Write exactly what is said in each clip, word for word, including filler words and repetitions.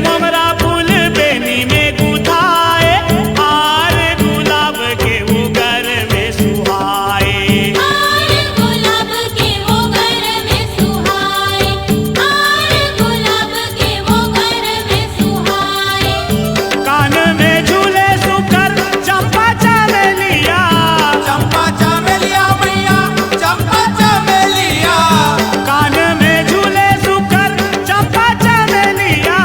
मोंगरा फूल बेनी में गुथाए, हार गुलाब के वो गर में सुहाए। हार गुलाब के वो गर में सुहाए, हार गुलाब के वो गर में सुहाए। कान में झूले सुकर चंपा चमेलिया। चंपा चमेलिया मैया, चंपा चमेलिया। कान में झूले सुकर चंपा चमेलिया।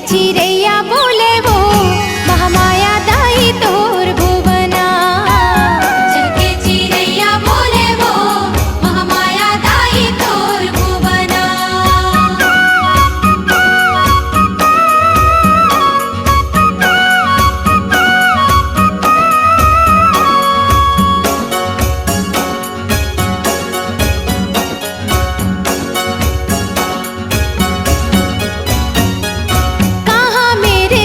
चिरैया बोले वो महामाया दाई तोर भुवना। झनके चिरैया बोले वो महामाया दाई तोर भुवना। कहाँ मेरे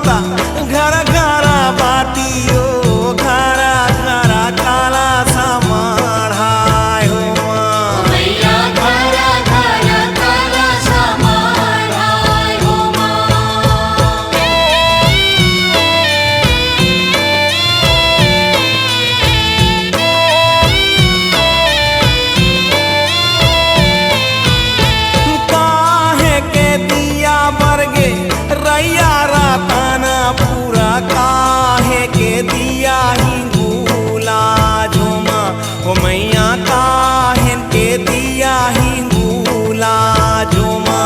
घर घर बातियो, घर घर काला समाढ़ाय हो माँ। भैया घर घर काला समाढ़ाय हो माँ। काहे के दिया बरगे रैया रतन पूरा, काहे के दिया हिंगुला झुमा, ओ मैया काहे के दिया हिंगुला झुमा।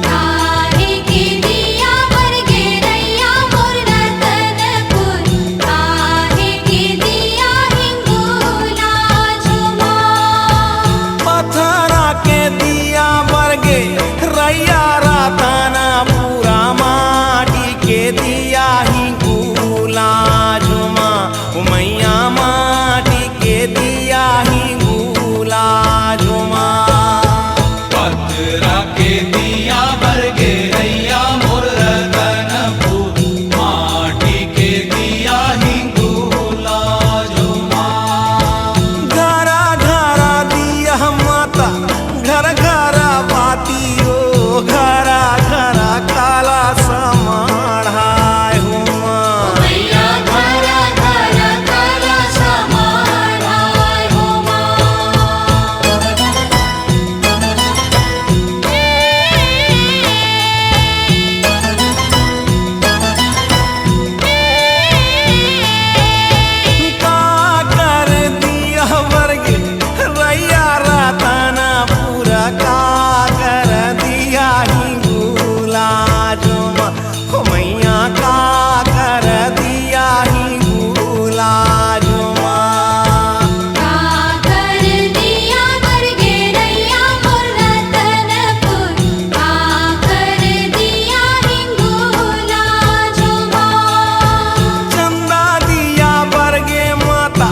काहे के दिया बरगे रैया मोर रतनपुर, काहे के दिया हिंगुला झुमा। पथरा के दिया बरगे रैया रतन पूरा, माटी के दिया हिंगुला झुमा, ओ मैया माटी के दिया हिंगुला झुमा। पथरा के दिया बरगे रैया मोर रतनपुर, माटी के दिया हिंगुला झुमा। घरा घरा दिया माता, घर घर बातियो, घर घर काला समाढ़ाय हो माँ। भैया घर घर काला समाढ़ाय हो माँ। का कर दिया बरगे रैया रतन पूरा, का कर दिया हिंगुला झुमा, ओ मैया का कर दिया हिंगुला झुमा। का कर दिया बरगे रैया मोर रतनपुर, का कर दिया हिंगुला झुमा। चंदा दिया बरगे माता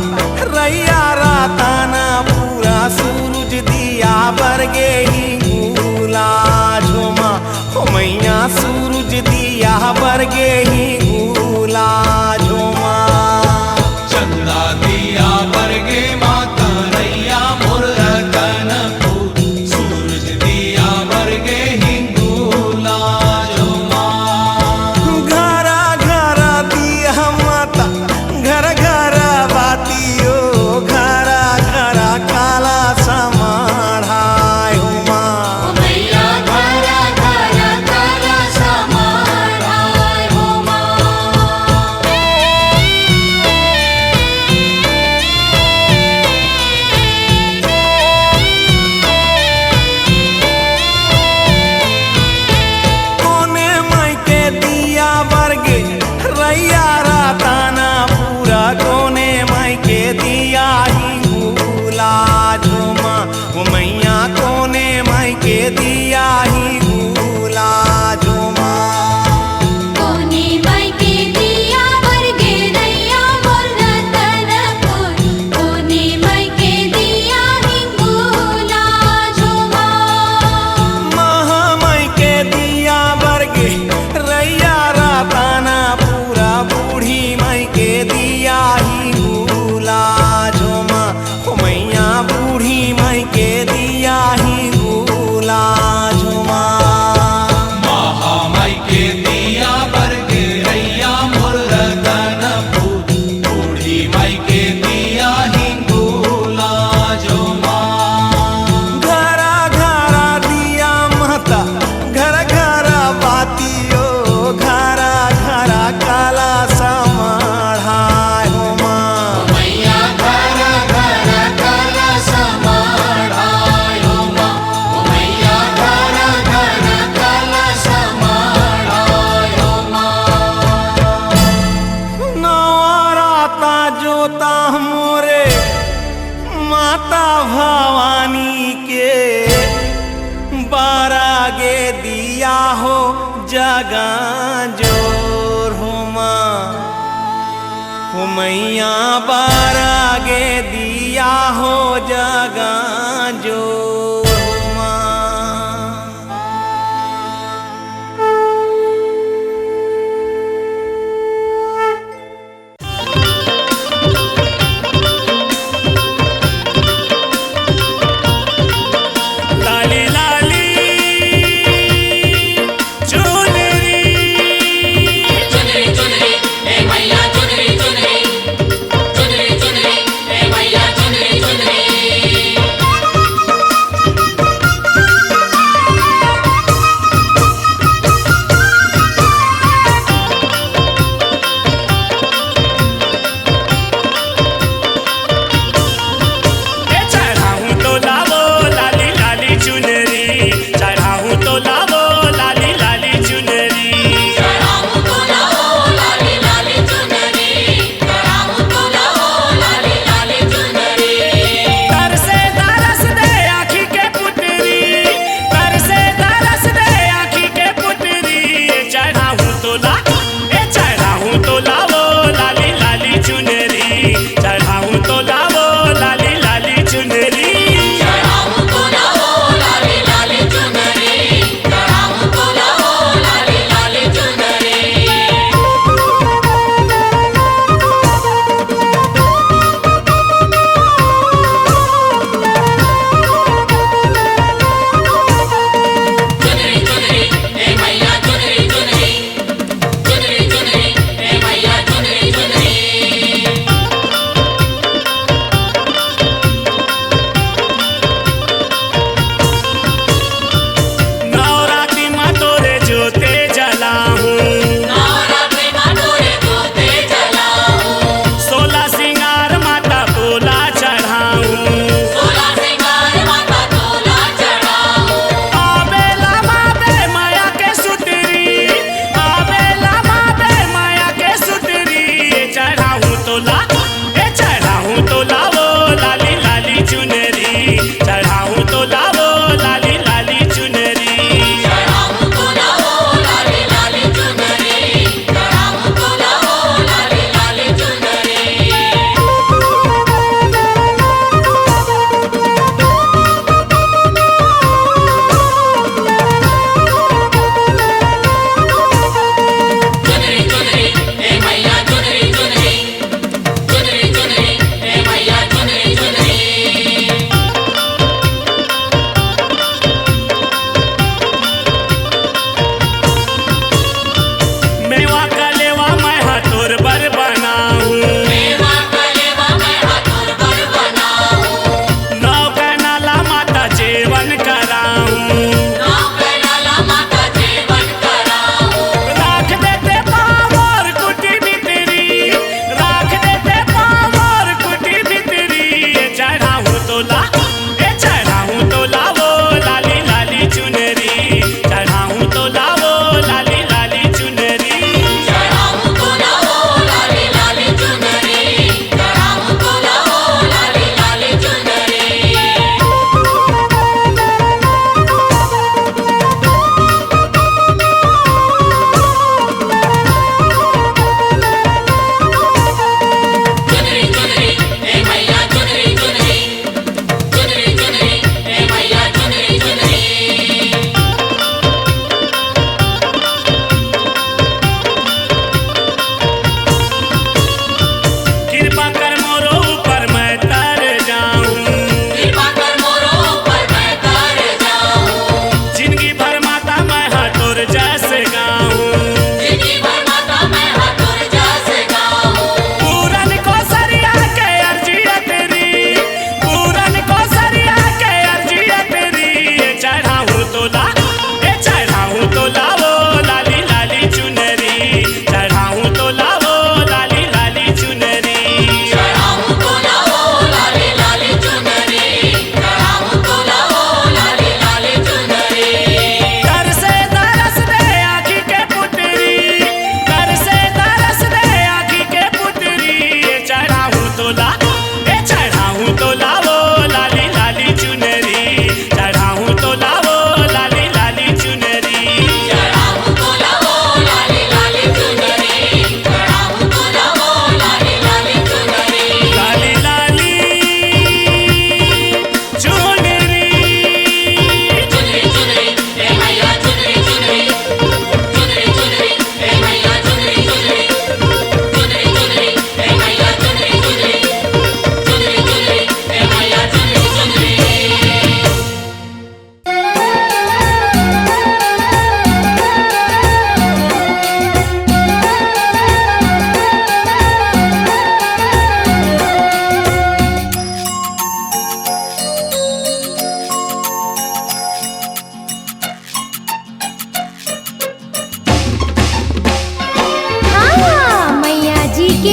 रैया रतन पूरा, सूरज दिया बरगे हिंगुला झुमा, ओ मैया सूरज दिया बरगे हिंगुला झुमा। चंदा दिया बरगे माता रैया मोर रतनपुर, सूरज दिया बरगे हिंगुला झुमा। घरा घरा दिया माता, घर घर बातियो, घर घर काला समाढ़ाय हो माँ। भैया घर घर काला समाढ़ाय हो माँ। कोने माई के दिया बरगे रैया रतन पूरा, कोने माई के दिया हिंगुला झुमा, ओ मैया कोने माई के दिया हिंगुला झुमा। कोने माई के दिया बरगे रैया मोर रतनपुर, कोने माई के दिया हिंगुला झुमा। महामाई के दिया बरगे रैया रतन पूरा, बूढ़ी माई के दिया हिंगुला झुमा, ओ मैया बूढ़ी माई के दिया हिंगुला झुमा। महामाई के दिया बरगे रैया मोर रतनपुर, बूढ़ी माई के दिया हिंगुला झुमा। घरा घरा दिया माता, घर घर बातियो, घर घर काला समाढ़ाय हो माँ। मैया घर घर काला समाढ़ाय हो माँ। मैया घर घर काला समाढ़ाय हो माँ। नवराता जोता मोरे माता भवानी के, बारा गे दिया हो जगा जोर हो माँ। ओ मैया बारा गे दिया हो जगा जोर हो माँ।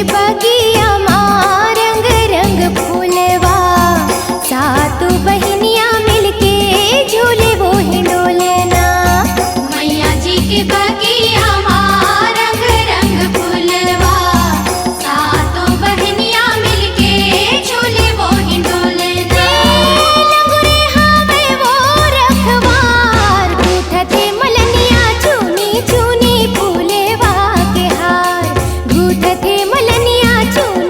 बगिया मा रंग रंग फूलवा, सातों बहिनिया मिलके झूले वो हिंडोलना। मैया जी के बगिया मा रंग रंग फूलवा, सातों बहिनिया मिलके झूले वो हिंडोलना। लंगुरे हावे वो रखवार, गूंथथे मलनिया चुनी चुनी फूलवा के हार, गूंथथे मलनिया चुनी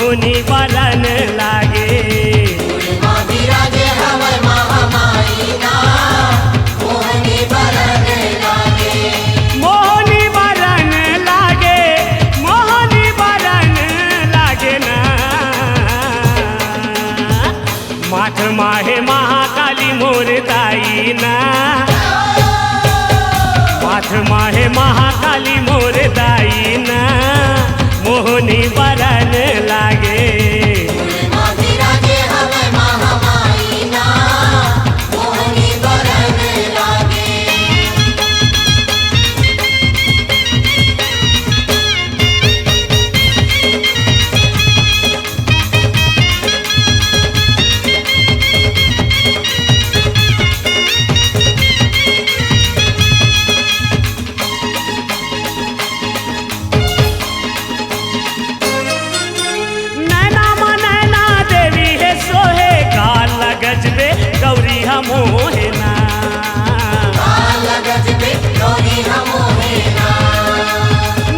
मोहनी बरन लागे। मोहनी बरन लागे। मोहनी बरन लागे, मोहनी बरन लागे ना। माथ माहे महाकाली मोर दाई ना। माथ माहे महाकाली मोर दाई ना। मोहनी बरन लागे। नैना मा नैना देवी हे सोहे, काल गजबे गौरी हमो हे ना। काल गजबे गौरी हमो हे ना।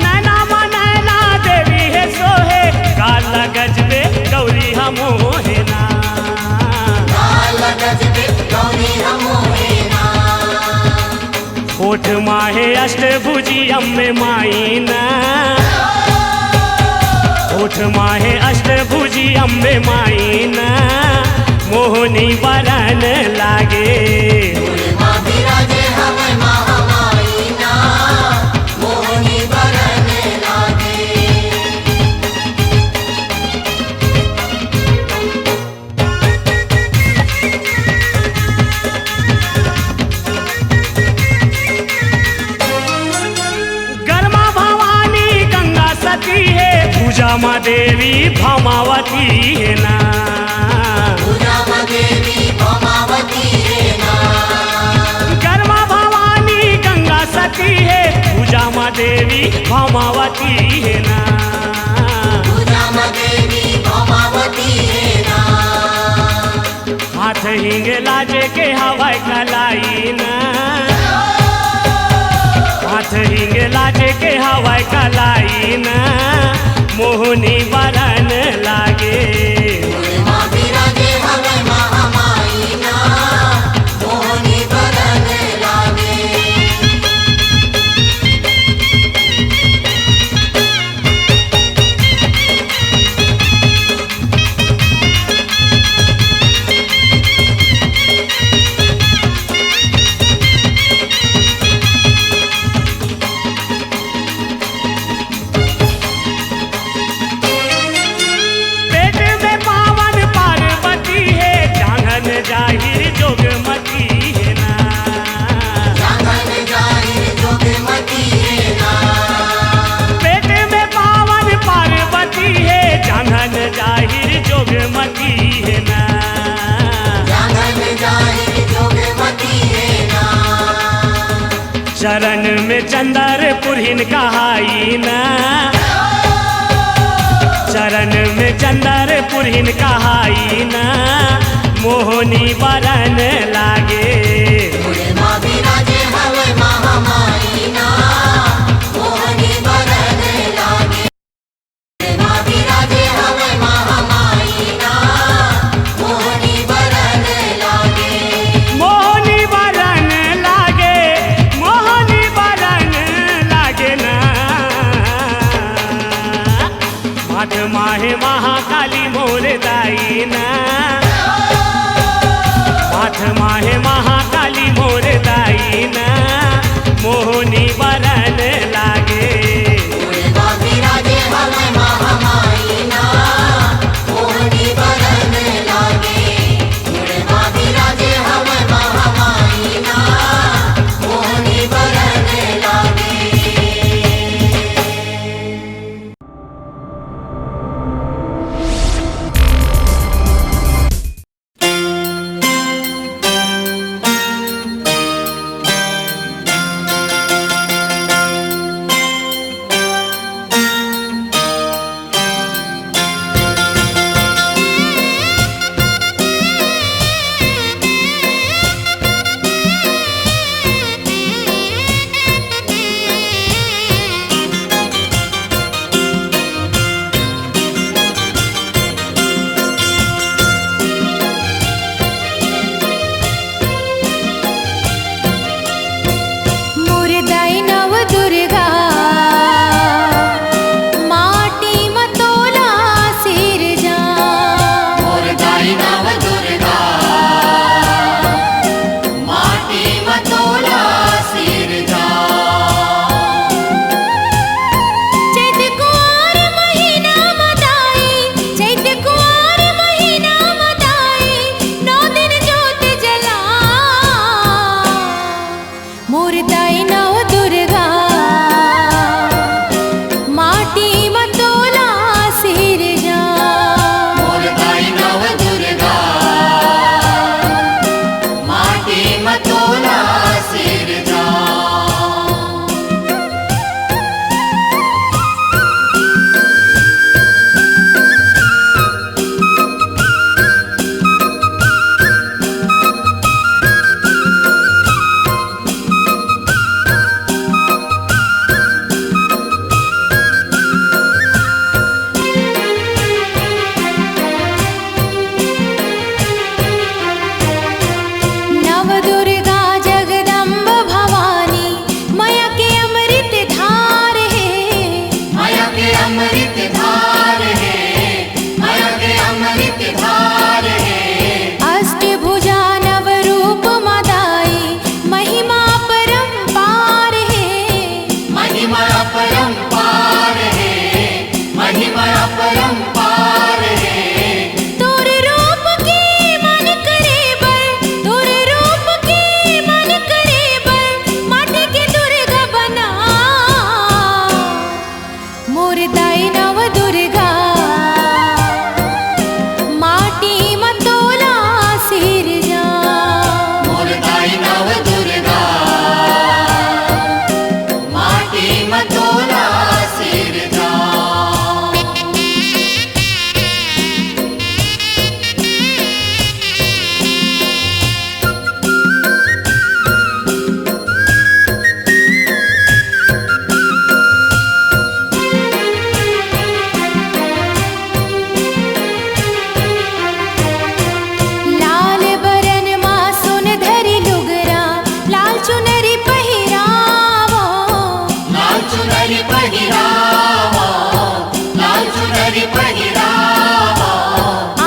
नैना मा नैना देवी हे सोहे, काल गजबे गौरी हमो हे ना। काल गजबे गौरी हमो हे ना। ओठ माहे अष्टभुजी अम्बे माई ना। ओठ माहे अष्टभुजी अम्बे माई ना। मोहनी बरन लागे। गरमा भवानी गंगा सती हे, पूजा मा देवी भमावती हे ना। पूजा मा देवी भमावती हे ना। गरमा भवानी गंगा सती हे, पूजा मा देवी भमावती हे ना। पूजा मा देवी भमावती हे ना। हाथ हिंग लाजे के हवय कलाई ना। हाथ हिंग लाजे के हवय कलाई ना। मोहनी बरन लागे। पेट में पावन पार्वती हे, जांघन जाहिर जोगमती हे ना। जांघन जाहिर जोगमती हे ना। पेट में पावन पार्वती हे, जांघन जाहिर जोगमती हे ना। जांघन जाहिर जोगमती हे ना। चरण में चंदर पुरहिन कहाई ना। चरण में चंदर पुरहिन कहाई ना। मोहनी बरन लागे। मोहनी बरन लागे, मोहनी बरन लागे ना। माथ माहे महाकाली मोर दाई ना। माथ माहे महाकाली मोर दाई ना। मोहनी बरन लागे। तोर रूप के मन करे बर, तोर रूप के मन करे बर, माटी के दुर्गा बना। मोर दाई नव दुर्गा, माटी म तोला सिरजा। मोर दाई नव दुर्गा, माटी म तोला सिरजा। लाल बरन मा सोन धरी लुगरा, लाल चुनरी पहिरावो। लाल चुनरी पहिरावो, लाल चुनरी पहिरावो।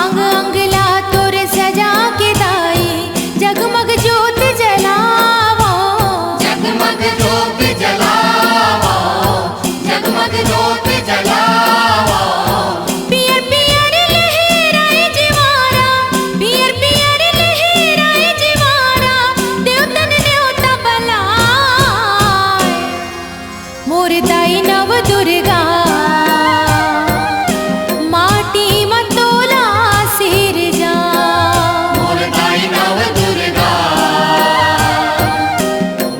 अंग अंग ला तोर सजा के दाई, जगमग जोत जलावो। जगमग जोत जलावो, जगमग जोत जलावो। पियर पियर लहराए जवारा, पियर पियर लहराए जवारा, देवतन नेवता बलाए। मोर दाई नव दुर्गा, माटी म तोला सिरजा। मोर दाई नव दुर्गा,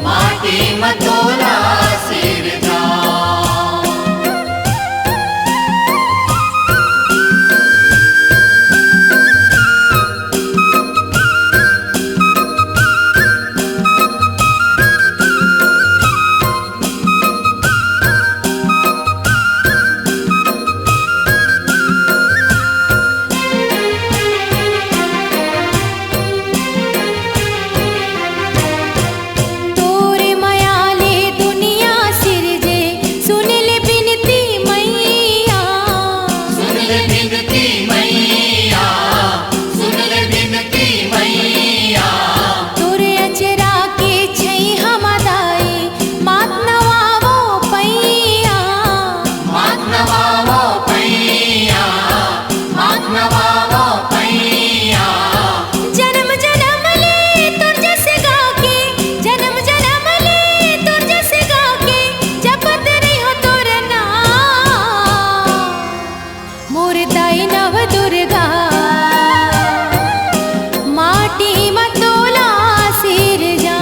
माटी म तोला सिरजा। तोरे मया ले दुनिया सिरजे, सुन ले बिनती मैया। सुन ले बिनती मैया, सुन ले बिनती मैया। तोरे अचरा के छैहा म दाई, मात नवावो पैया। मात नवावो पैया, मात नवावो पैया। जनम जनम ले तोर जस गा के, जनम जनम ले तोर जस गा के, जपत रहिहूं तोर नाम। मोर दाई नव दुर्गा, माटी म तोला सिरजा।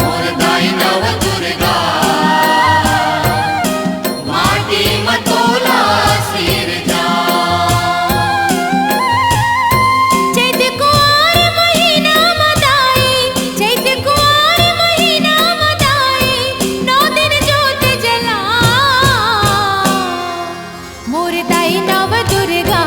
मोर दाई नव दुर्गा, माटी म तोला सिरजा। चैत कुआर महीना म दाई, चैत कुआर महीना म दाई, नौ दिन जोत जला। मोर दाई नव दुर्गा,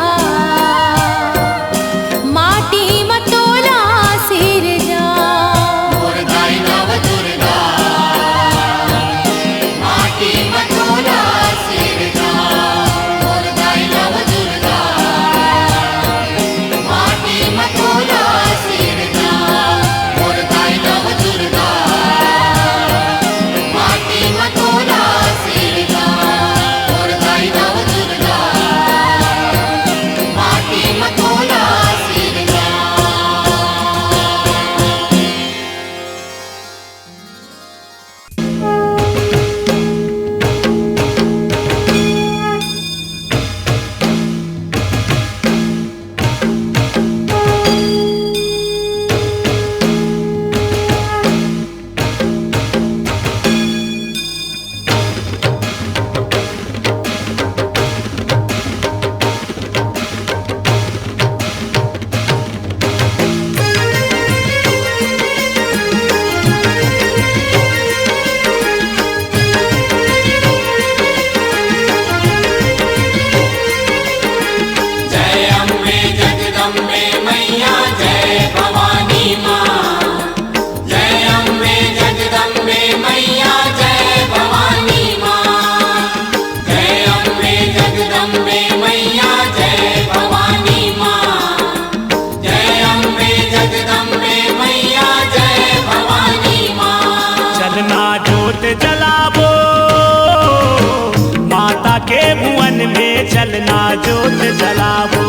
चलना जोत जलाबो।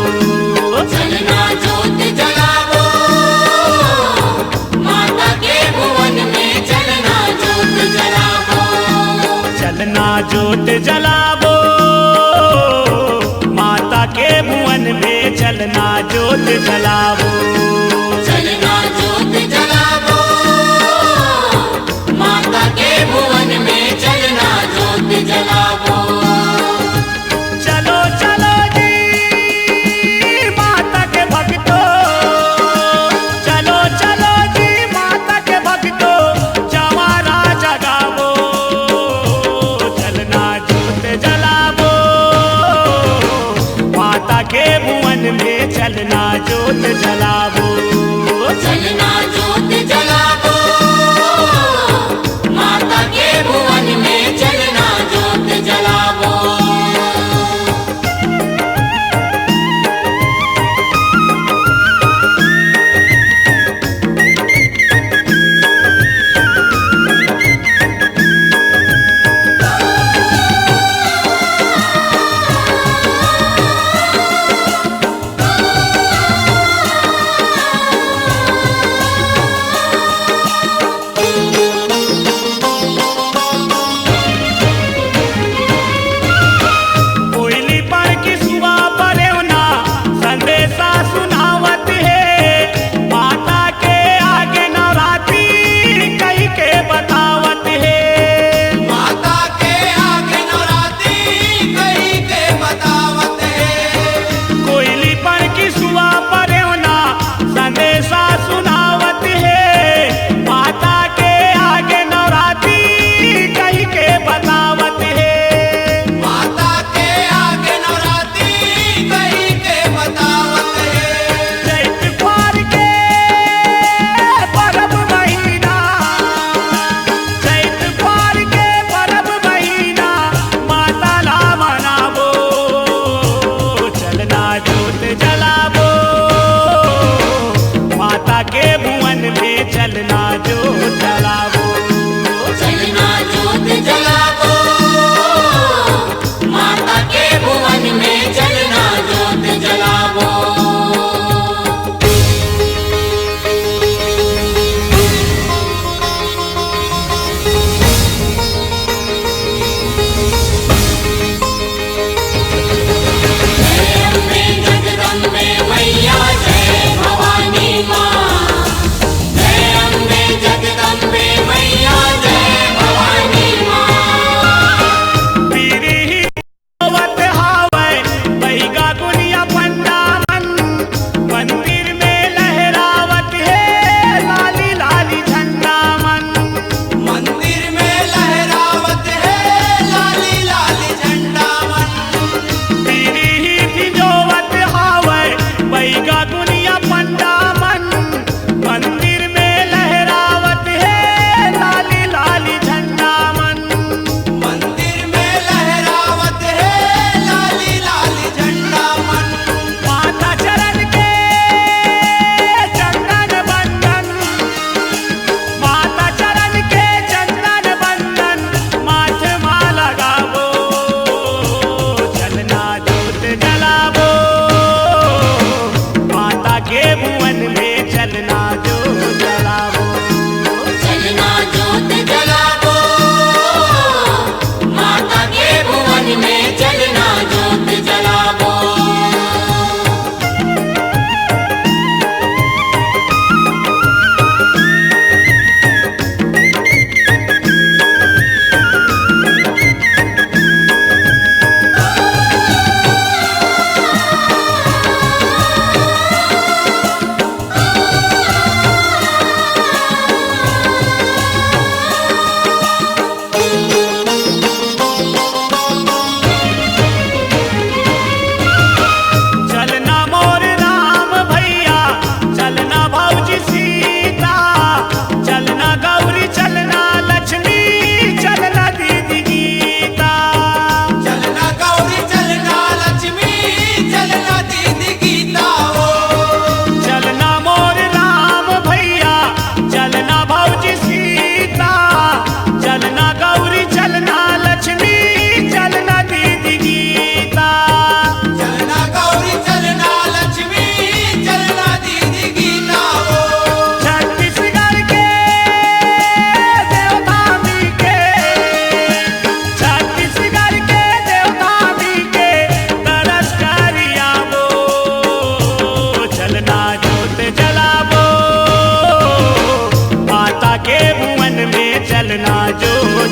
चलना जोत जलाबो, माता के भुवन में चलना जोत जलाबो। चलना जोत जलाबो, माता के भुवन में चलना जोत जलाबो। चलना जोत जलाबो, माता के भुवन में चलना जोत जलाबो। चलो चलो जी माता के भक्तो, चलो चलो जी माता के भक्तो, जवारा जगाबो। चलना जोत जलाबो, माता के भुवन में चलना जोत जलाबो। चलना जोत जलाबो, माता के भुवन में चलना जोत जलाबो।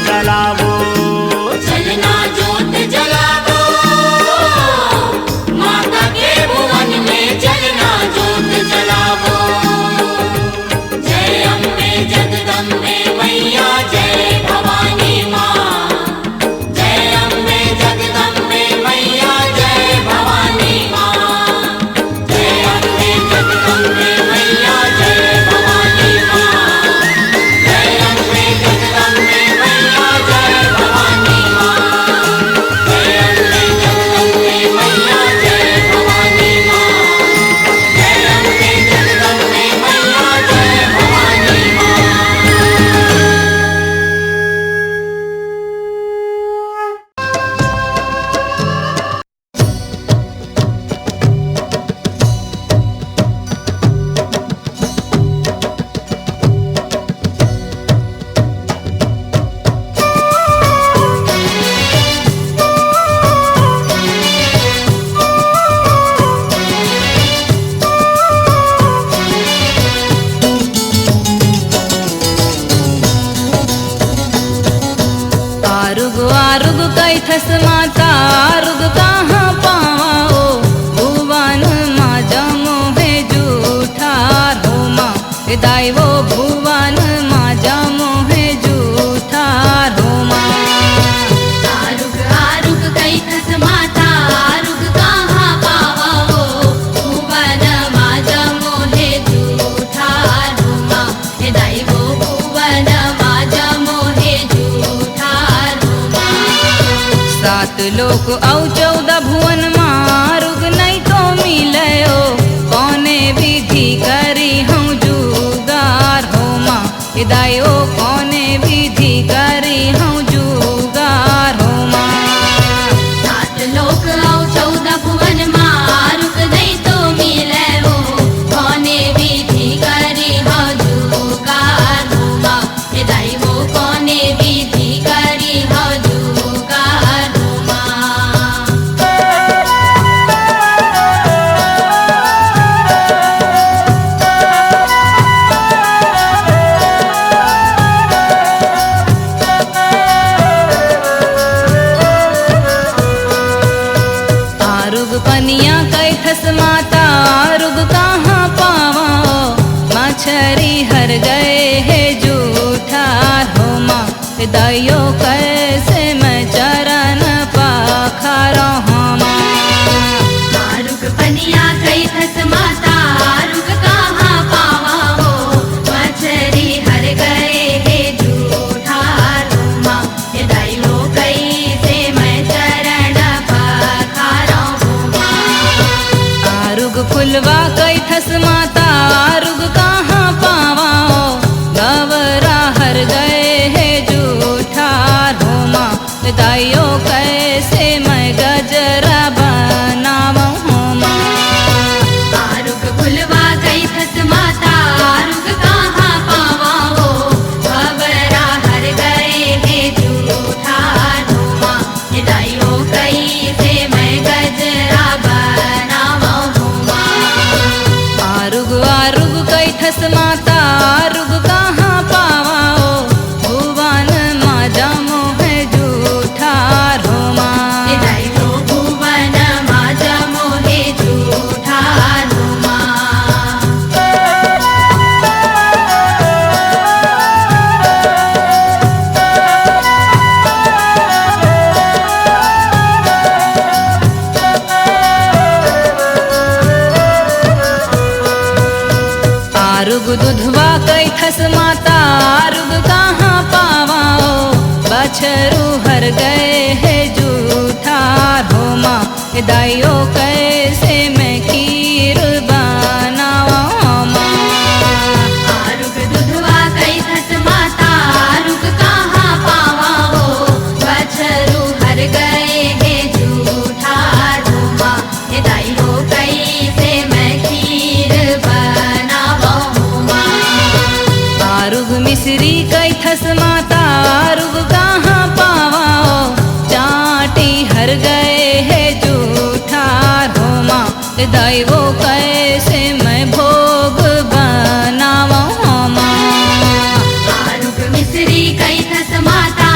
जलावो। चलना जोत जलावो, माता के भुवन में चलना जोत जलावो। जय अम्बे जगदम्बे मैया, जय भवानी माँ। जय अम्बे जगदम्बे मैया, जय भवानी माँ। जय अम्बे जगदम्बे मैया, जय भवानी माँ। जय अम्बे जगदम्बे मैया, जय भवानी माँ। जय अम्बे जगदम्बे मैया, जय भवानी माँ। जय अम्बे जगदम्बे मैया, जय भवानी माँ। आरुग आरुग कहिथस माता, आरुग कहाँ पावा ओ, भुवन मा जमो हे जूठार हो माँ। ए दाई वो भुवन मा जमो हे जूठार हो माँ। आरुग आरुग कहिथस माता, आरुग कहाँ पावा ओ, भुवन मा जमो हे जूठार हो माँ। हे दाई वो भुवन मा जमो हे जूठार हो माँ। सात लोक अउ चौदह भुवन मा आरुग नइ तो मिले ओ, कोने विधि करिहौं जुगार हो माँ। ए दाई ओ कोने विधि करिहौं जुगार हो माँ। सात लोक अउ चौदह भुवन मा आरुग नइ तो मिले ओ, कोने विधि करिहौं जुगार हो माँ। ए दाई वो कोने विधि करिहौं जुगार हो माँ। आरुग पनिया कहिथस माता, आरुग कहाँ पावा ओ, मछरी हर गए हे जूठार हो माँ। दाई ओ कइसे मैं चरण पखारौं माँ। आरुग पनिया कहिथस माता, आरुग कहाँ पावा ओ, मछरी हर गए हे जूठार हो माँ। ए दाई ओ कइसे मैं चरण पखारौं माँ। आरुग फुलवा कहिथस माता, आरुग कहाँ पावा ओ, गवरा हर गए हे जूठार हो माँ। दाई ओ कइसे मैं गजरा बनावौं माँ। आरुग फुलवा कहिथस माता, आरुग कहाँ पावा ओ, गवरा हर गए हे जूठार हो माँ। ए दाई ओ कइसे मैं गजरा बनावौं माँ। आरुग आरुग कहिथस माता, आरुग कहाँ पावा ओ, भुवन मा जमो हे जूठार हो माँ। ए दाई ओ भुवन मा जमो हे जूठार हो माँ। आरुग दुधवा कहिथस माता, आरुग कहाँ पावा ओ, बछरू हर गए हे जूठार हो माँ। दाई ओ कइसे मैं खीर बनावौं माँ। आरुग दुधवा कहिथस माता, आरुग कहाँ पावा ओ, बछरू हर गए हे जूठार हो माँ। ए दाई ओ कइसे मैं खीर बनावौं माँ। आरुग मिसरी कहिथस माता, आरुग कहाँ पावा ओ, चांटी हर गए हे जूठार हो माँ। दाई ओ कइसे मैं भोग बनावौं माँ। आरुग मिसरी कहिथस माता,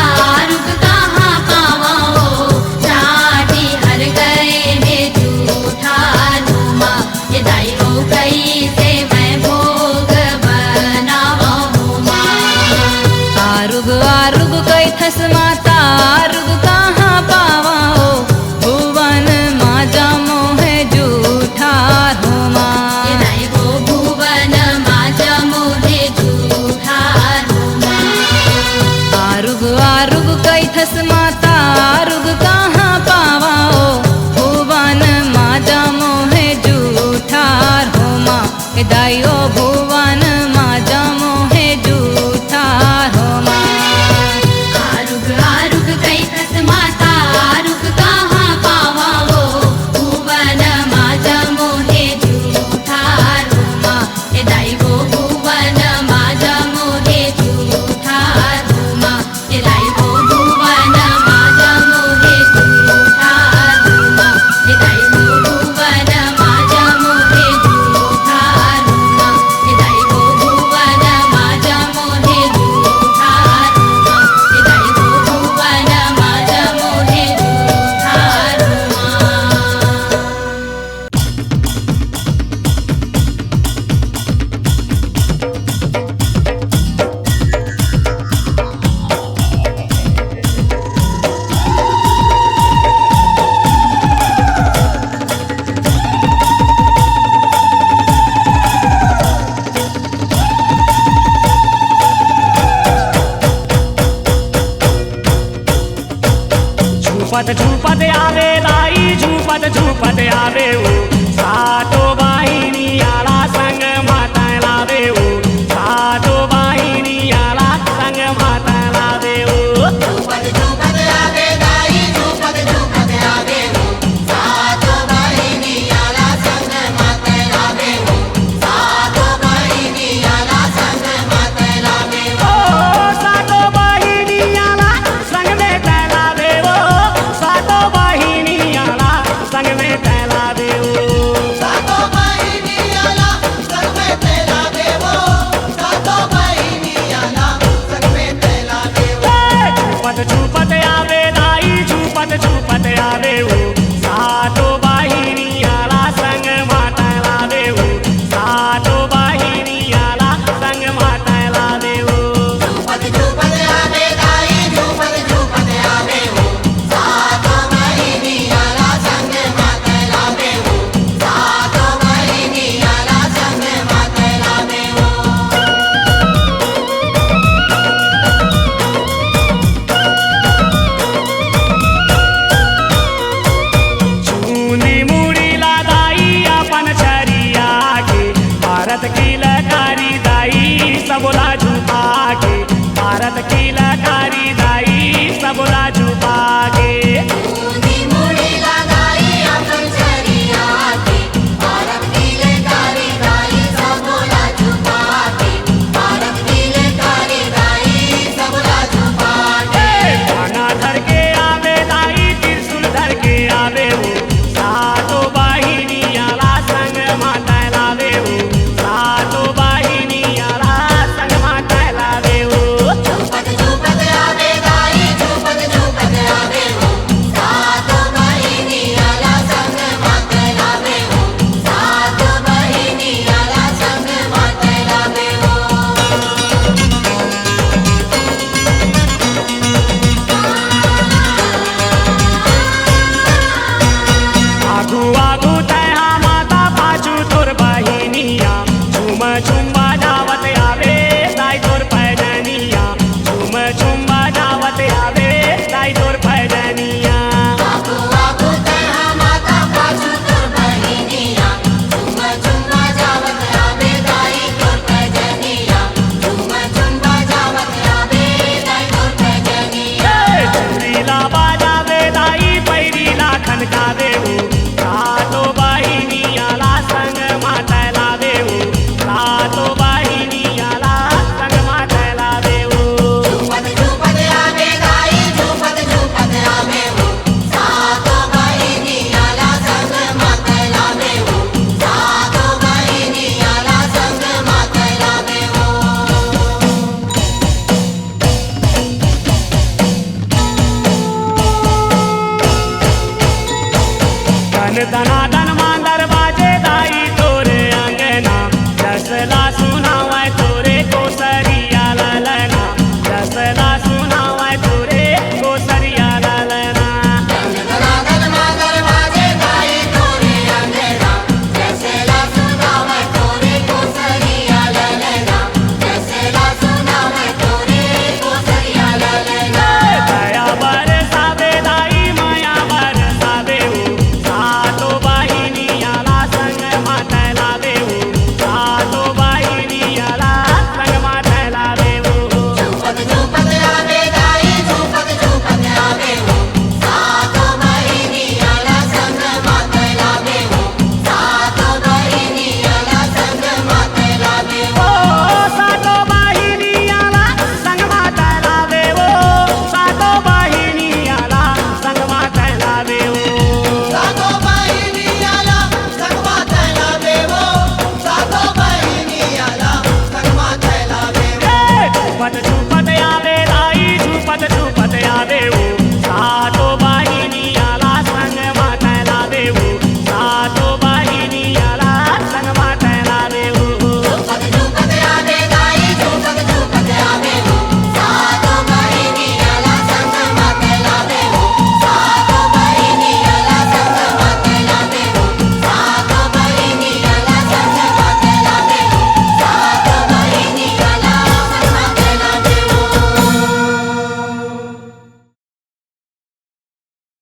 झूपत आवे दाई, झूपत झूपत आवे ऊ।